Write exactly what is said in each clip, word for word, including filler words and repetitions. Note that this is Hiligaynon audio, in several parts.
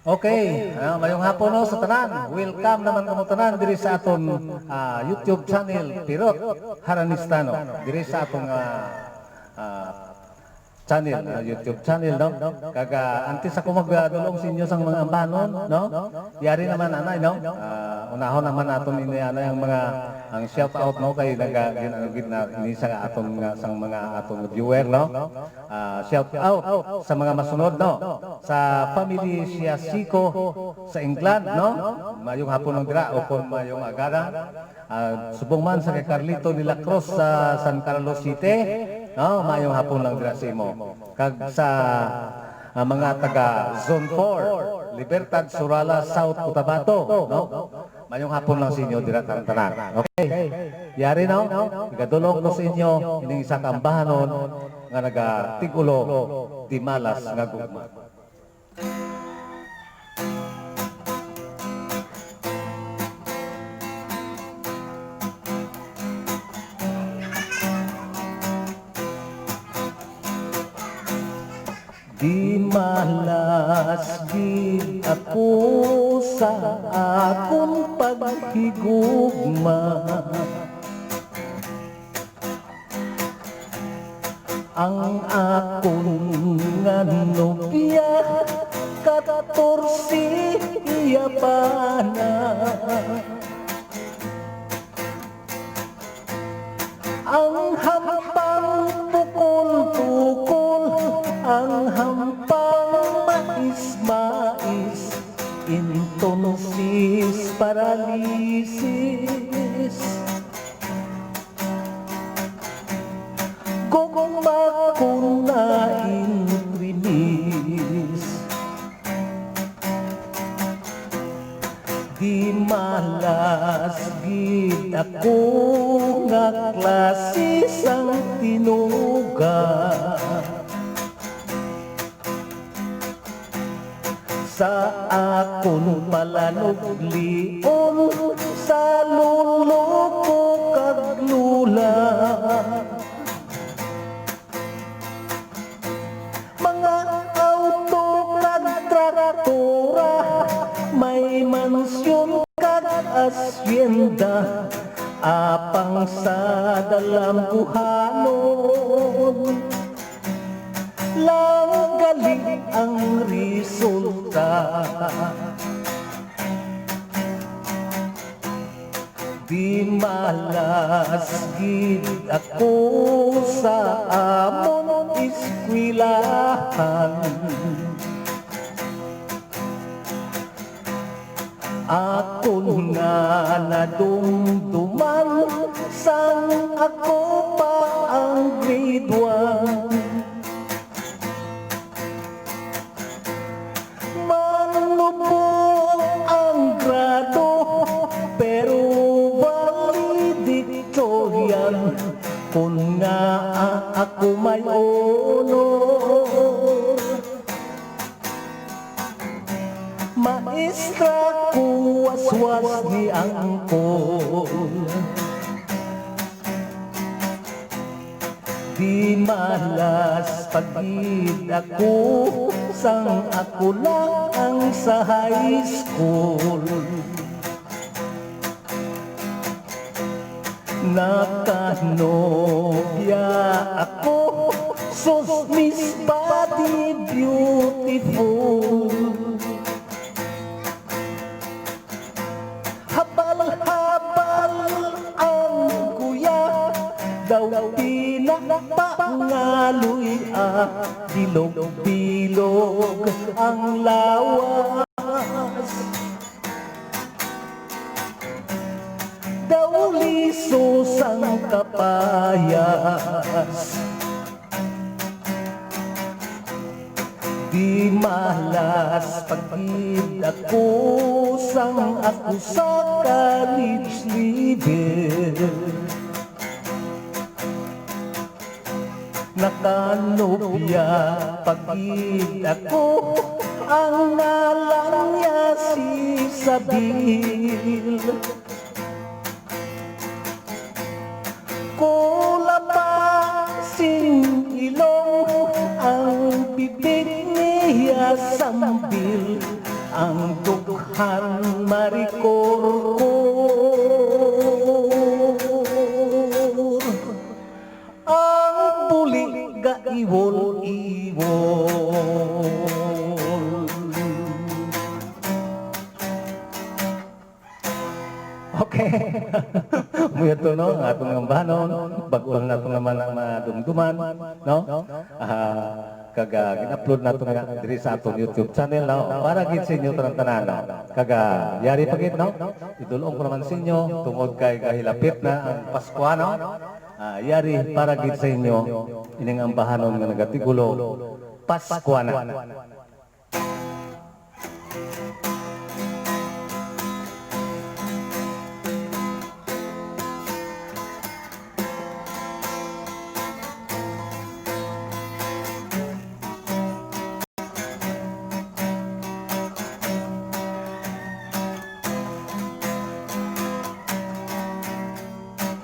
Okay, ah, mayong hapon, no, sa tanan. Welcome naman kamo tanan diri sa aton, ah, YouTube channel, Pirot Haranistano. Diri sa aton, ah, ah, channel, ah, YouTube channel, no? Kag, ah, antes ako magdulong sa inyo sang mga ambanon, no? Yari naman, anay, no? Ah, unahon naman naton ini, anay, ang mga, ang shout out, no? Kay naga-, gin-, ano, gid na, ini sa aton nga, sang mga aton viewer, no? Ah, shout out sa mga masunod, no? Sa family siya Siko sa England, no? Mayong hapon lang dira o kung mayong agada. Ah, subong man sa kay Carlito de la Cruz sa San Carlos City, no? Mayong hapon lang dira sa imo. Kag sa, ah, mga taga Zone four, Libertad, Surallah, South Cotabato, no? Mayong hapon lang sa inyo dira tanan-tanan. Okay? Yari, no? Igadulong ko sa inyo ining isa ka ambahanon nga naga-tig-ulo, Di Malas nga Gugma. Di malas gid ako sa akon paghigugma. Ang akon nga nobya, katorse iya pa na. Ang hampang pukol-pukol, ang hampang mais-mais, entonces paralisis. Gugma ko na intrimis. Di malas gid ako nga klase sang tinuga. Sa akon palanuglion, sa lolo ko kag lola. Mga auto kag traktora, may mansyon kag asyenda, apang sa dalambuhanon, lang gali ang resulta. Di malas gid ako sa amon eskwelahan. Akon nga nadumduman sang ako pa ang grade one. Manubo ang grado, pero valedictorian kon nga ako may honor. Maestra ko waswas ni angkol. Di malas pa gid ako sang ako lang ang sa high school. Nakanobya ako, sus, Miss Body Beautiful. Habal-habal ang kuya, daw pinapangaloy, ah, bilog-bilog ang lawas. Daw liso sang kapayas. Di malas pa gid ako sang ako sa college level. Nakanobya pa gid ako, ang ngalan niya si Isabel. Kula pa sing ilong, ang bibig niya sambil. Ang dughan marikorkor, ang buli gaiwol-iwol. Okay. Muya to, no? Ang aton nga bahanon, bag-o lang nato naman ang madumduman, no? Ah, kag, ah, gin-upload nato nga diri sa aton YouTube channel, no? Para gid sa inyo tanan-tanan, no? Kag, ah, yari pa gid, no? Idulong ko naman sa inyo, tungod kay gahilapit na ang Pasko, no? Ah, yari para gid sa inyo, ining ambahanon nga nagatigulo, Pasko na.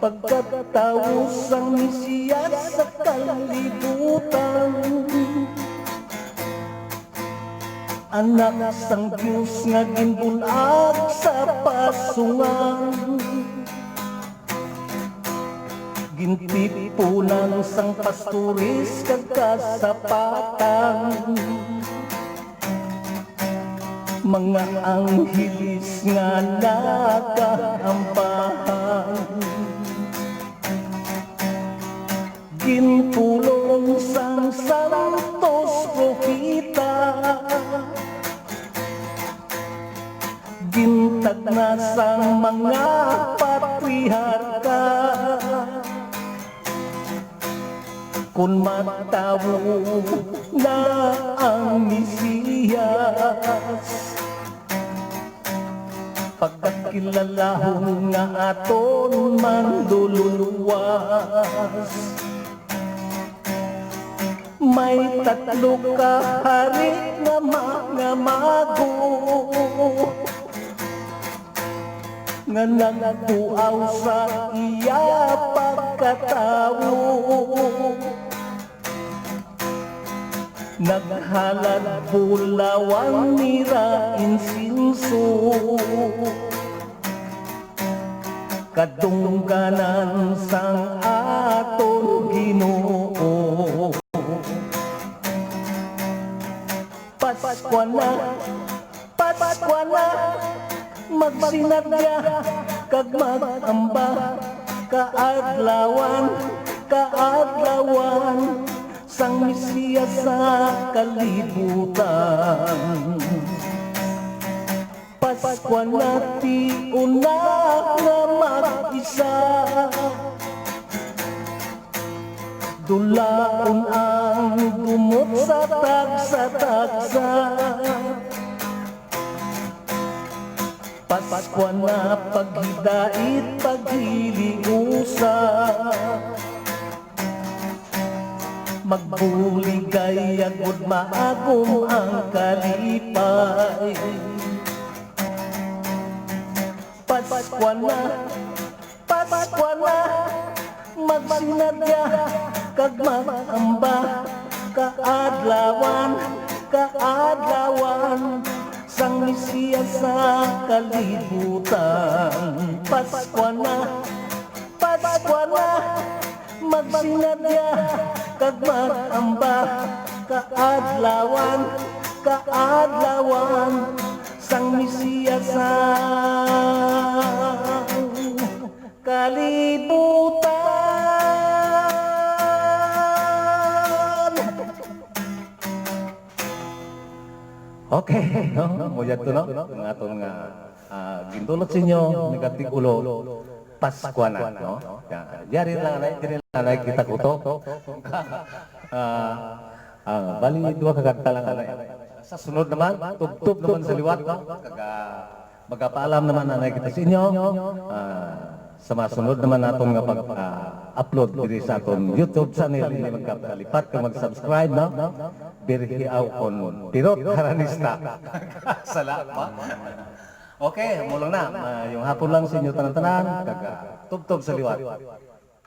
Pagkatawo sang Mesiyas sa kalibutan, Anak sang Dios nga ginbun-ag sa pasungan. Gintipunan sang pastores kag kasapatan, mga angheles nga nagaambahan. Ginpulong sang santos propeta, gintagna sang mga patriarka, kon matawo na ang Mesiyas, pagkakilalahon nga aton manluluwas. May tatlo ka hari nga mga mago nga nagtuaw sa iya pagkatawo. Naghalad bulawan nira insinso, kadungganan sang aton Ginoo. Paskwa na, Paskwa na, magsinadya kag mag-amba, kaadlawan, kaadlawan, sang Mesiyas sa kalibutan. Paskwa na, tion na nga mag-isa, dulaon ang gumot sa tagsa-tagsa. Paskwa na, paghidait, paghiliusa, magbuligay agud maagom ang kalipay. Paskwa na, Paskwa na, magsinadya kag mag-amba, kaadlawan, kaadlawan, sang Mesiyas sa kalibutan. Paskwa na, Paskwa na, magsinadya kag mag-amba, kaadlawan, kaadlawan, sang Mesiyas sa kalibutan. Okay, no? Muya to, no? Ang aton nga, ah, gintulot sa inyo, nagatigulo, Paskwa na, no? Ya, yari lang, anay, diri lang, anay, kita ko to. Ah, ah, bali, duha ka kanta lang, anay. Sa sunod naman, tubtob naman sa liwat, no? Kaga, Magapaalam naman anay kita sa inyo. Ah, sa masunod naman naton nga pag, ah, upload diri sa aton YouTube channel, hindi magkalipat kag mag-subscribe, no? Birhiaw kon pirot haranista. Sala pa. Okay, mo lang na. Ah, yung hapon lang sa inyo tanan-tanan. Kag, ah, tubtob sa liwat.